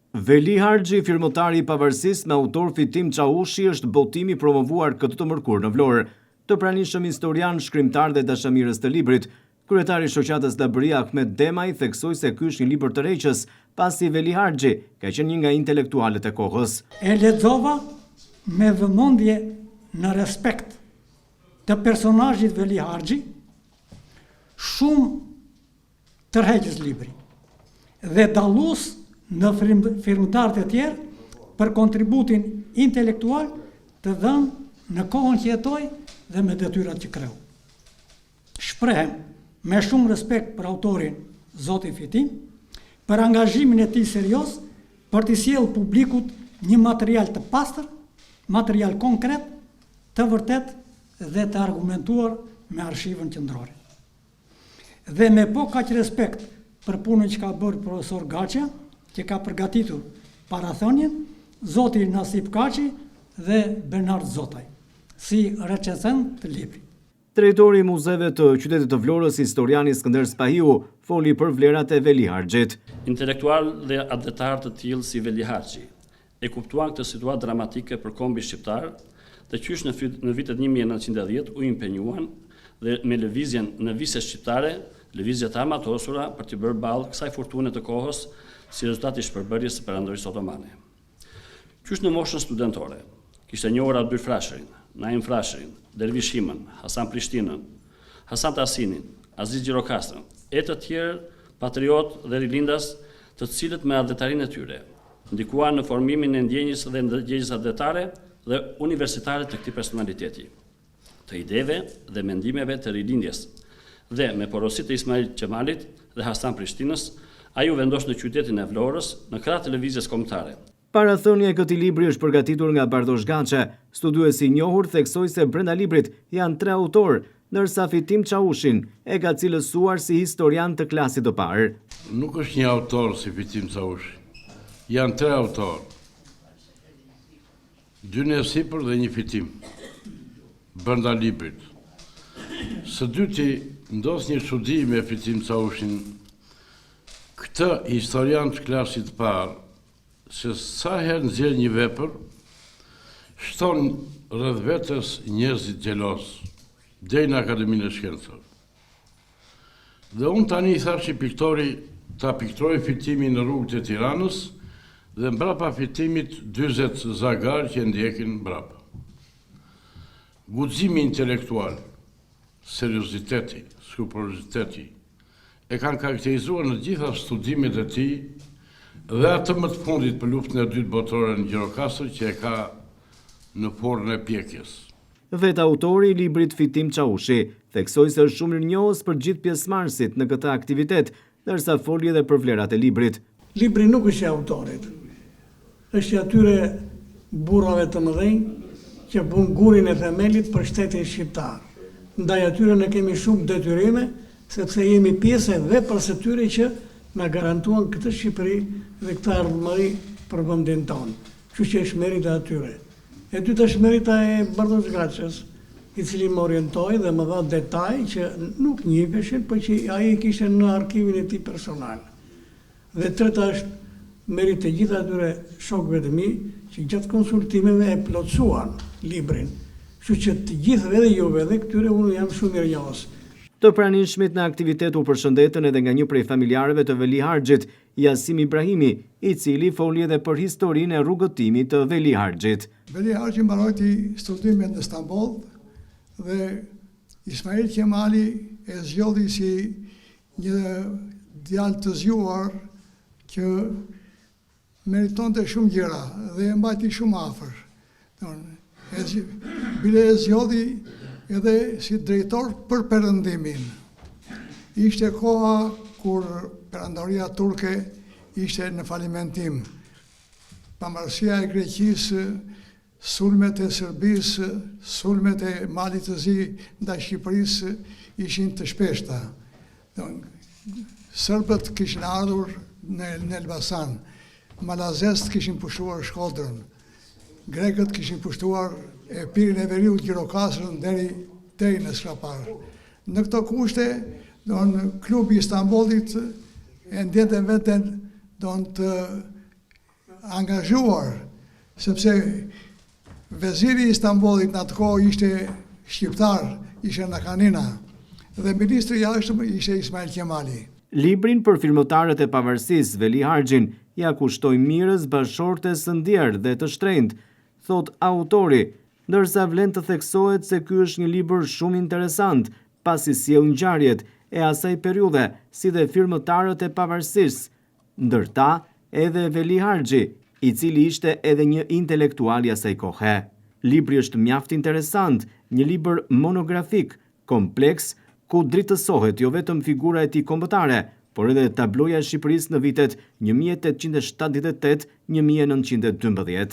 Veli Harxhi, firmëtari i pavarësisë me autor Fitim Çaushi është botimi i promovuar këtë të mërkurë në Vlorë. Të pranishëm historianë, shkrimtarë dhe dashamirës të librit. Kryetari i Shoqatës Labëria Ahmet Demaj theksoi se ky është një libër tërheqës, pasi Veli Harxhi ka qenë një nga intelektualët e kohës. E lexova me vëmendje në respekt të personazhit Veli Harxhi, shumë tërheqës libri dhe dallues në firmëtarët e tjerë për kontributin intelektual të dhënë në kohën që jetoi dhe me detyrat që kreu. Shprehem me shumë respekt për autorin zoti Fitim, për angazhimin e tij serioz për t'i sjellë publikut një material të pastër, material konkret, të vërtetë dhe të argumentuar me arshivën qendrore. Dhe me po kaq respekt për punën që ka bërë profesor Gaçja, që ka përgatitur parathënien, zoti Nasip Kaçi dhe Bernard Zotaj, si recensentë të librit. Drejtori i Muzeve të qytetit të Vlorës, historiani Skënder Spahiu, foli për vlerat e Veli Harxhit. Intelektualë dhe atdhetarë të tillë si Veli Harxhi, e kuptuan këtë situatë dramatike për kombin shqiptar dhe qysh në në vitet 1910 u impenjuan dhe me lëvizjen në vise shqiptare, lëvizje të armatosura për t'i bërë ballë kësaj furtune të kohës si rezultat i shpërbërjes së Perandorisë Otomane. Qysh në moshën studentore, kishte njohur Abdyl Frashërin, Naim Frashërin, Dervish Himën, Hasan Prishtinën, Hasan Tahsinin, Aziz Gjirokastrën, e të tjerë patriotë dhe rilindas, të cilët me atdhetarinë e tyre, ndikuan në formimin e ndjenjës dhe ndërgjegjes atdhetare dhe universitare të këtij personaliteti, të ideve dhe mendimeve të Rilindjes dhe, me porosi të Ismail Qemalit dhe Hasan Prishtinës, ai u vendos në qytetin e Vlorës, në krah të Lëvizjes Kombëtare. Parathënia e këtij libri është përgatitur nga Bardhosh Gaçe. Studiuesi i njohur theksoi se brenda librit janë tre autorë, ndërsa Fitim Çaushin e ka cilësuar si historian të klasit të parë. Nuk është një autor si Fitim Çaushi. Janë tre autorë. Dy ne sipër dhe një Fitim. Brenda librit. Së dyti, ndodh një çudi me Fitim Çaushin, këtë historian të klasit të parë, se sa herë nxjerr një vepër, shton rreth vetes njerëzit xhelozë, deri në Akademinë e Shkencave. Dhe unë tani i thashë një piktori ta pikturojë Fitimin në rrugët e Tiranës dhe mbrapa Fitimit 40 zagarë që e ndjekin mbrapa. Guximi intelektual, serioziteti, skrupuloziteti, e kanë karakterizuar në të gjitha studimet e tij dhe atë më të fundit për Luftën e Dytë Botërore në Gjirokastër që e ka në furrën e pjekjes. Vetë autori i librit Fitim Çaushi, theksoi se është shumë mirënjohës për gjithë pjesëmarrësit në këtë aktivitet, ndërsa foli edhe për vlerat e librit. Libri nuk është i autorit. Është i atyre burrave të mëdhenj që vunë gurin e themelit për shtetin shqiptar. Ndaj atyre ne kemi shumë detyrime, sepse jemi pjesë e veprës së tyre që na garantuan këtë Shqipëri dhe këtë ardhmëri për vendin tonë. Kështu që është merita e atyre. E dyta është merita e Bardhosh Gaçes, i cili më orientoi dhe më dha detaje që nuk njiheshin, por që ai i kishte në arkivin e tij personal. Dhe e treta është meritë e gjithë atyre shokëve të mi që gjatë konsultimeve e plotësuan librin. Kështu që të gjithëve edhe juve edhe këtyre unë jam shumë mirënjohës. Të pranishmit në aktivitet u përshëndetën edhe nga një prej familjarëve të Veli Harxhit, Jasim Ibrahimi, i cili foli edhe për historinë e rrugëtimit të Veli Harxhit. Veli Harxhi mbarojti studimet në Stamboll dhe Ismail Qemali e zgjodhi si Një djalë të zgjuar që meritonte shumë gjëra dhe e mbajti shumë afër. Bile e zgjodhi edhe si drejtor për perëndimin. Ishte koha kur perandoria turke ishte në falimentim. Pavarësia e Greqisë Sulmet e Serbisë, sulmet e Malit të Zi ndaj Shqipërisë ishin të shpeshta. Serbët kishin ardhur në Elbasan, malazezët kishin pushtuar Shkodrën, grekët kishin pushtuar Epirin e Veriut, Gjirokastrën deri deri në Skrapar. Në këto kushte, don klubi i Stambollit e ndjente veten don të. angazhuar, sepse veziri i Stambollit në atë kohë ishte shqiptar, ishte Nakanina, dhe ministri i jashtëm ishte Ismail Qemali. Librin për firmëtarët e pavarësisë, Veli Harxhin, ia kushtoj Mirës bashkëshortes së ndjerë dhe të shtrenjtë, thotë autori, ndërsa vlen të theksohet se ky është një libër shumë interesant, pasi sjell ngjarjet e asaj periudhe si dhe firmëtarët e pavarësisë, ndër ta edhe Veli Harxhi, i cili ishte edhe një intelektual i asaj kohe. Libri është mjaft interesant, një libër monografik, kompleks, ku dritësohet jo vetëm figura e tij kombëtare, por edhe tabloja e Shqipërisë në vitet 1878-1912.